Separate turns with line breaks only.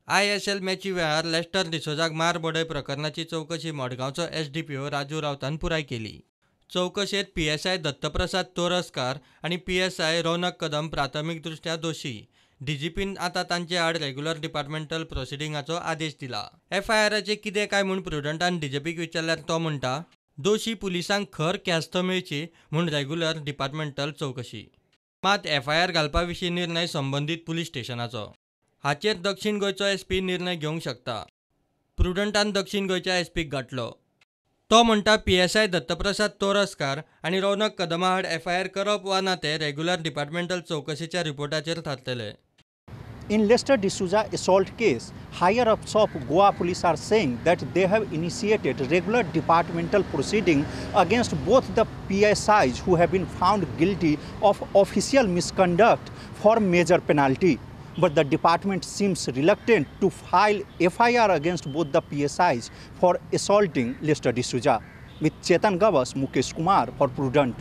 ISL मॅची वेळार Lester डिसोजाक मार बडय प्रकरणाची चवकशी मडगांवचो एसडीपीओ राजू राऊतान पुराय केली. चवकशेंत पीएसआय दत्तप्रसाद तोरस्कार आनी पीएसआय रौनक कदम प्राथमीक दृश्ट्या दोशी. डीजीपीन आतां तांचे आड रेग्युलर डिपार्टमेंटल प्रोसिडिंगाचो आदेश दिला. एफआयआराचें कितें काय म्हूण प्रुडंटान डीजीपीक विचारल्यार तो म्हणटा, दोशी पुलिसांक खर ख्यास्त मेळची म्हूण रेग्युलर डिपार्टमेंटल चवकशी. मात एफआयआर घालपा विशीं निर्णय संबंदीत पुलीस स्टेशनाचो. हाचेर दक्षिण गोंयचो एसपी निर्णय घेवंक शकता. प्रुडंटान दक्षिण गोंयच्या एसपीक गांठलो. तो म्हणटा, पीएसआय दत्तप्रसाद तोरस्कार आनी रौनक कदमा आड एफआयआर करप वा ना तें रेग्युलर डिपार्टमेंटल चवकशेच्या रिपोर्टाचेर थारतलें.
In Lester D'Souza assault case, higher ups of Goa police are saying that they have initiated regular departmental proceeding against both the PSIs who have been found guilty of official misconduct for major penalty. But the department seems reluctant to file FIR against both the PSIs for assaulting Lester D'Souza. With Chetan Gavas, Mukesh Kumar for Prudent.